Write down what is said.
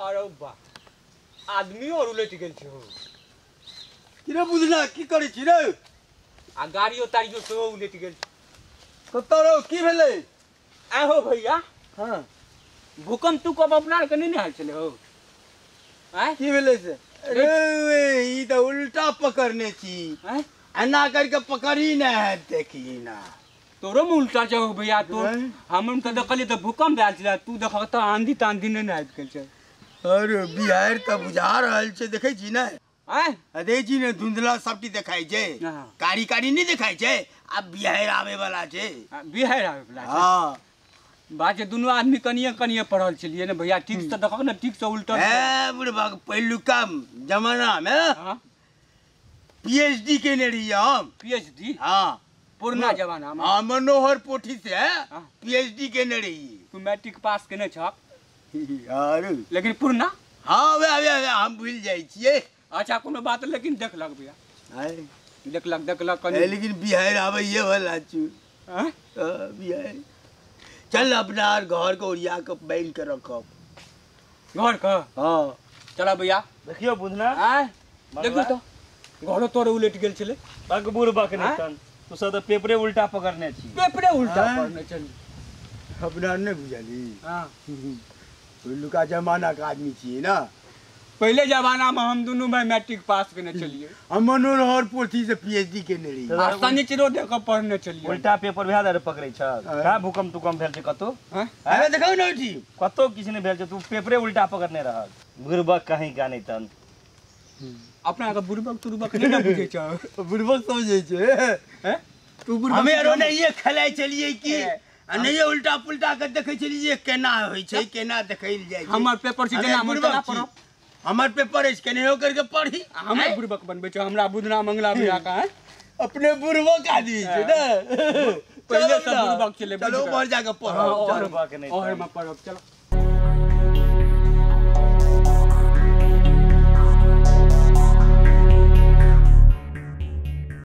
अरे बा आदमी और उलट गेल छै हो। की रे बुझना की करै छी रे? आ गाड़ियो ताड़ियो सेहो उलट गेल। कतऽ रौ की भेलै? आय हो भैया। हां भूकंप तूकंप अपना आर के नहि ने आयल छलै हो? आय की भेलै से? अरे ई तऽ उल्टा पकड़ने छी। आय एना करके पकड़ी ना है देखी ना। तोरो में उल्टा छै हो भैया। तो हम तऽ देखलियै तऽ भूकंप आयल छलै, तू देखक तऽ आंधी तांधी नहि ने आबि गेल छै। अरे बिहार तऽ बुझा रहल छै, देखै छी ने? आय देखै छी ने धुंधला सब चीज देखाइ छै, कारी कारी नहि देखाइ छै। आब बिहार आबै वाला छै। बिहार आबै वाला छै। हां बात छै दुनू आदमी कनिए कनिए पढ़ल छलियै ने भैया। ठीक से देखक ने, ठीक से उल्टल। ए बुढ़बा पहिलुका जमाना मे पीएचडी केने रहियै हम। पीएचडी? हां पुरना जमाना मे। हां मनोहर पोथी से पीएचडी केने रहियै। तू मैट्रिक पास केने छह? अरे लेकिन पुरना। हां वे वे वे हम भूल जाइ छियै। अच्छा कोनो बात, लेकिन देखलक भैया। देखलक देखलक कनी। लेकिन बिहार आबैये वाला छु। हां बिहार चल अपना आर घर के ओरिया के बैंक के रखब घर के। हां चला भैया। देखियो बुझना। आय देखियो तो घरो तोरे उलट गेल छलै। बक बुढ़बक नहि तन तू सब तऽ पेपरे उल्टा पकड़ने छी। पेपरे उल्टा पकड़ने छली। अपना नहि बुझली। हां पहिलुका जमाना के आदमी छियै ना। पहले जमाना में हम दुनू भाई मैट्रिक पास केने छलियै। हम मनोहर पोथी से पीएचडी केने रहियै। आ शनिचरो दे के पढ़ने छलियै। उल्टा पेपर भए दे पकड़ै छ का? भूकंप तुकंप भेल छै कतौ? अरे देखौ ने उठी कतौ किछु नहि भेल छै, तू पेपरे उल्टा पकड़ने रहल। बुड़बक कहीं का नहि तन। अपना के बुड़बक तुड़बक नहि ने बुझै छ? बुड़बक समझै छै। हैं तू बुड़बक? हमे आरो नहिये खेलाइ छलियै की आ नहिये उल्टा पुल्टा के देखै छलियै केना होइ छै, केना देखैल जाइ छै। हमर पेपर छै जेना मन तेना पढ़ब। हमर पेपर अछि केनाहियो करके पढ़ी। हमर बुड़बक बनबै छै हमरा बुधना मंगला भैया का। अपने बुड़बक आदमी छै ने। पहिले सब बुड़बक छलै। चलो उम्हर जाके पढ़ब। बुड़बक नहि और में पढ़ब। चलो।